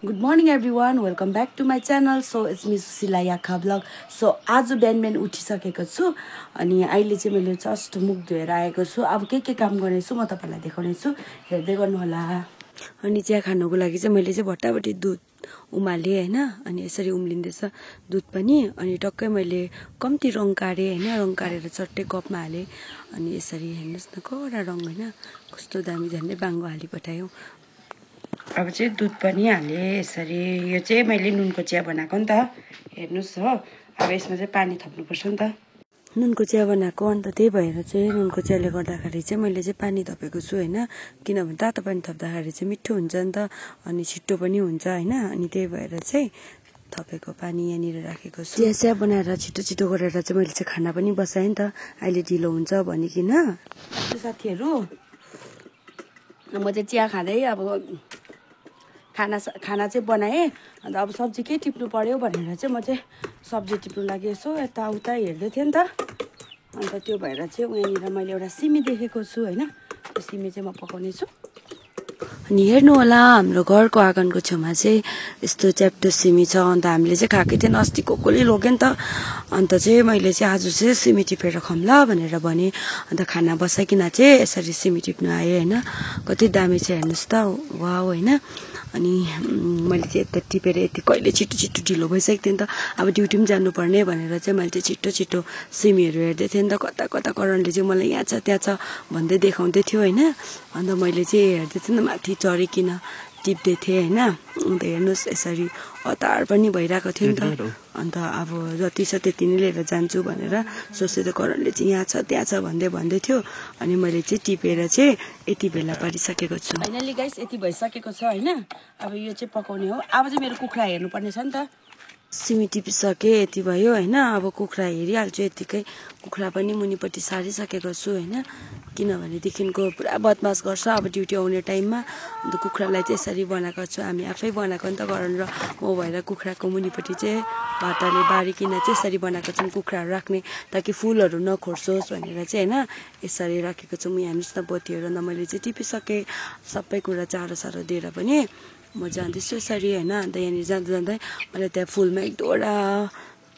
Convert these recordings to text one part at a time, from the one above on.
Good morning everyone, welcome back to my channel. So it's me Susila Yakha vlog. So आज बिहान उठिसकेको छु अनि अहिले चाहिँ मैले जस्ट मुख धोएर आएको छु। अब के काम गर्ने छु म तपाईलाई देखाउने छु, हेर्दै गर्नु होला। अनि चिया खानुको लागि चाहिँ मैले चाहिँ भट्टाभटी दुध उमाले हैन, अनि यसरी उम्लिँदैछ दुध पनि। अनि टक्कै मैले कम्ती रङ कारे हैन, रङ कारेर चट्टै कपमा हाले। अनि यसरी हेर्नुस् न कडा रङ हैन, कस्तो दामी झन्डै बाङ्गो हाली पठायो। अब चाहिँ दुध पनि हाले यसरी। यो चाहिँ मैले नुनको चिया बनाएको नि त, हेर्नुस् हो। अब यसमा चाहिँ पानी थप्नुपर्छ नि त, नुनको चिया बनाएको। अन्त त्यही भएर चाहिँ नुनको चियाले गर्दाखेरि चाहिँ मैले चाहिँ पानी थपेको छु हैन, किनभने तातो पानी थप्दाखेरि चाहिँ मिठो हुन्छ नि त, अनि छिट्टो पनि हुन्छ हैन। अनि त्यही भएर चाहिँ थपेको पानी यहाँनिर राखेको छु। चिया बनाएर छिटो छिटो गरेर चाहिँ मैले चाहिँ खाना पनि बसाएँ नि त, अहिले ढिलो हुन्छ भनिकिन। साथीहरू म चाहिँ चिया खाँदै अब खाना चाहिँ बनाएँ। अन्त अब सब्जी के टिप्नु पर्यो भनेर चाहिँ म चाहिँ सब्जी टिप्नु लागि यसो यताउता हेर्दै थिएँ नि त। अन्त त्यो भएर चाहिँ यहाँनिर मैले एउटा सिमी देखेको छु हैन, त्यो सिमी चाहिँ म पकाउने छु। अनि हेर्नु होला हाम्रो घरको आँगनको छेउमा चाहिँ यस्तो च्याप्टो सिमी छ। अन्त हामीले चाहिँ खाएकै थिएन, अस्ति कोले लग्यो नि त। अन्त चाहिँ मैले चाहिँ आज चाहिँ सिमी टिपेर खाऊँ ल भनेर भने। अन्त खाना बसाइकन चाहिँ यसरी सिमी टिप्नु आएँ हैन, कति दामी छ हेर्नुहोस् त, वाउ हैन। अनि मैले चाहिँ यता टिपेर यति कहिले छिटो छिटो ढिलो भइसकेको थिएँ नि त। अब ड्युटी पनि जानुपर्ने भनेर चाहिँ मैले चाहिँ छिटो छिटो सिमीहरू हेर्दै थिएँ नि त। कता कता करणले चाहिँ मलाई यहाँ छ त्यहाँ छ भन्दै देखाउँदै थियो हैन। अन्त मैले चाहिँ हेर्दै थिएँ नि, माथि चढिकन टिप्दै थिएँ हैन। अन्त हेर्नुहोस् यसरी हतार पनि भइरहेको थियो नि त। अन्त अब जति छ त्यति नै लिएर जान्छु भनेर सोच्दै थियो। करणले चाहिँ यहाँ छ त्यहाँ छ भन्दै थियो। अनि मैले चाहिँ टिपेर चाहिँ यति बेला पारिसकेको छु। फाइनली गाइस यति भइसकेको छ हैन। अब यो चाहिँ पकाउने हो। अब चाहिँ मेरो कुखुरा हेर्नुपर्ने छ नि त। सिमी टिपिसकेँ यति भयो हैन। अब कुखुरा हेरिहाल्छु यतिकै। कुखुरा पनि मुनिपट्टि सारिसकेको छु हैन, किनभनेदेखिको पुरा बदमास गर्छ अब ड्युटी आउने टाइममा। अन्त कुखुरालाई चाहिँ यसरी बनाएको छु, हामी आफै बनाएको नि त करण र म भएर। कुखुराको मुनिपट्टि चाहिँ भाटाले बारीकिन चाहिँ यसरी बनाएको छौँ कुखुराहरू राख्ने, ताकि फुलहरू नखोर्सोस् भनेर चाहिँ हैन। यसरी राखेको छु। म हेर्नुहोस् न पोतीहरू। अन्त मैले चाहिँ टिपिसकेँ सबै कुरा चारो सारो दिएर पनि म जाँदैछु यसरी हैन। अन्त यहाँनिर जाँदै जाँदै मलाई त्यहाँ फुलमा एक दुईवटा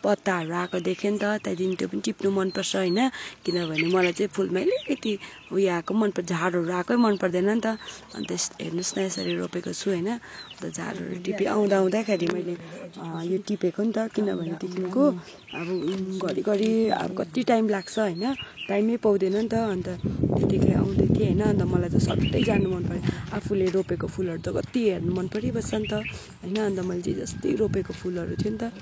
पत्ताहरू आएको देखेँ नि त, त्यहाँदेखि त्यो पनि टिप्नु मनपर्छ हैन। किनभने मलाई चाहिँ फुलमा अलिकति उयो आएको मनपर्छ, झारहरू आएकै मन पर्दैन नि त। अन्त हेर्नुहोस् न यसरी रोपेको छु हैन। अन्त झारहरू टिपी आउँदाखेरि मैले यो टिपेको नि त, किनभनेदेखिको अब घरिघरि अब कति टाइम लाग्छ हैन, टाइमै पाउँदैन नि त। अन्त त्यतिकै आउँदै थिएँ हैन। अन्त मलाई त सधैँ जानु मन पर्यो, आफूले रोपेको फुलहरू त कति हेर्नु मन परिबस्छ नि त हैन। अन्त मैले चाहिँ जस्तै रोपेको फुलहरू थियो नि त,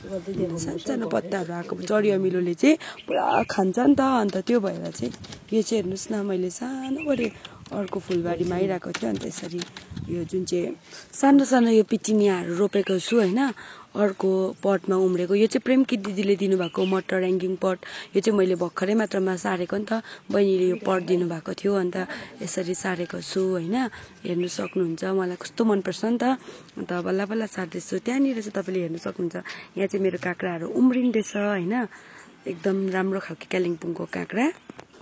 सानो पत्ताहरू आएको चरी अमिलोले चाहिँ पुरा खान्छ नि त। अन्त त्यो भएर चाहिँ यो चाहिँ हेर्नुहोस् न मैले सानोबडे अर्को फुलबारीमा आइरहेको थियो। अन्त यसरी यो जुन चाहिँ सानो सानो यो पिटिनियाहरू रोपेको छु हैन, अर्को पटमा उम्रेको। यो चाहिँ प्रेमकी दिदीले दिनुभएको मटर ह्याङ्गिङ पट। यो चाहिँ मैले भर्खरै मात्रामा सारेको नि त, बहिनीले यो पट दिनुभएको थियो। अन्त यसरी सारेको छु हैन, हेर्नु सक्नुहुन्छ। मलाई कस्तो मनपर्छ नि त। अन्त बल्ल बल्ल सार्दैछु। त्यहाँनिर चाहिँ तपाईँले हेर्नु सक्नुहुन्छ, यहाँ चाहिँ मेरो काँक्राहरू उम्रिँदैछ हैन, एकदम राम्रो खालको कालिम्पोङको काँक्रा।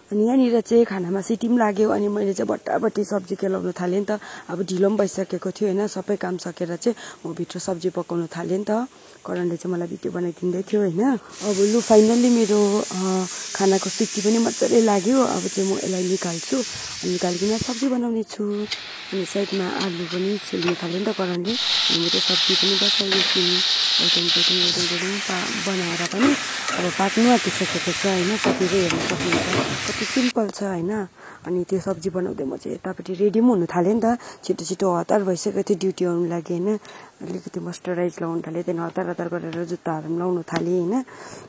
अनि यहाँनिर चाहिँ खानामा सिटी पनि लाग्यो। अनि मैले चाहिँ भट्टाभट्टी सब्जी केलाउनु थालेँ नि त। अब ढिलो पनि भइसकेको थियो हैन, सबै काम सकेर चाहिँ म भित्र सब्जी पकाउनु थालेँ नि त। करणले चाहिँ मलाई भिडियो बनाइदिँदै थियो हैन। अब लु फाइनल्ली मेरो खानाको सिटी पनि मजाले लाग्यो। अब चाहिँ म यसलाई निकाल्छु, अनि निकालिकन सब्जी बनाउने छु। अनि साइडमा आलु पनि छिल्नु थाल्यो नि त करणले। अनि म त्यो सब्जी पनि बसाइदिन्छु, बनाएर पनि अब पाक्नु आँटिसकेको छ हैन। सकेर हेर्नु सक्नुहुन्छ कति सिम्पल छ हैन। अनि त्यो सब्जी बनाउँदै म चाहिँ यतापट्टि रेडी पनि हुनु थालेँ नि त। छिटो छिटो हतार भइसकेको थियो ड्युटी आउनु लागि हैन। अलिकति मोइस्चराइज लगाउनु थालेँ, त्यहाँदेखि हतार हतार गरेर जुत्ताहरू पनि लाउनु थालेँ हैन।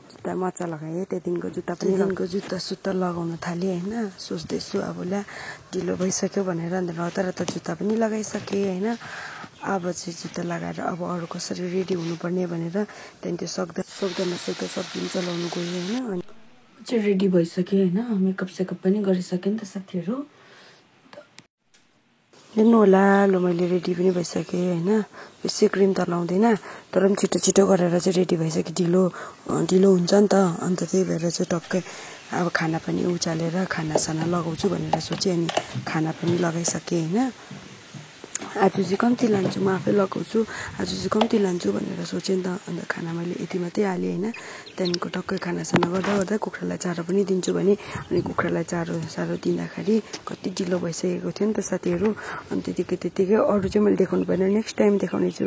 जुत्ता मजा लगाएँ, त्यहाँदेखिको जुत्ता पनि जुत्ता सुत्ता लगाउनु थालेँ हैन। सोच्दैछु अब ला ढिलो भइसक्यो भनेर। अन्त हतार हतार जुत्ता पनि लगाइसकेँ हैन। अब चाहिँ जुत्ता लगाएर अब अरू कसरी रेडी हुनुपर्ने भनेर त्यहाँदेखि त्यो सक्दा सब्जी पनि चलाउनु गयो हैन। अनि चाहिँ रेडी भइसक्यो हैन, मेकअप सेकअप पनि गरिसकेँ नि त साथीहरू। हेर्नु होला, लु मैले रेडी पनि भइसकेँ हैन। बेसी क्रिम त लाउँदैन, तर पनि छिटो छिटो गरेर चाहिँ रेडी भइसकेँ। ढिलो हुन्छ नि त। अन्त त्यही भएर चाहिँ टक्कै अब खाना पनि उचालेर खानासाना लगाउँछु भनेर सोचेँ। अनि खाना पनि लगाइसकेँ हैन। आज चाहिँ कम्ती लान्छु, म आफै लगाउँछु, आज चाहिँ कम्ती लान्छु भनेर सोचेँ नि त। अन्त खाना मैले यति मात्रै हालेँ होइन। त्यहाँदेखिको टक्कै खानासाना गर्दा गर्दा कुखुरालाई चारो पनि दिन्छु भने, अनि कुखुरालाई चारो दिँदाखेरि कति ढिलो भइसकेको थियो नि त साथीहरू। अनि त्यतिकै अरू चाहिँ मैले देखाउनु भएन, नेक्स्ट टाइम देखाउने छु।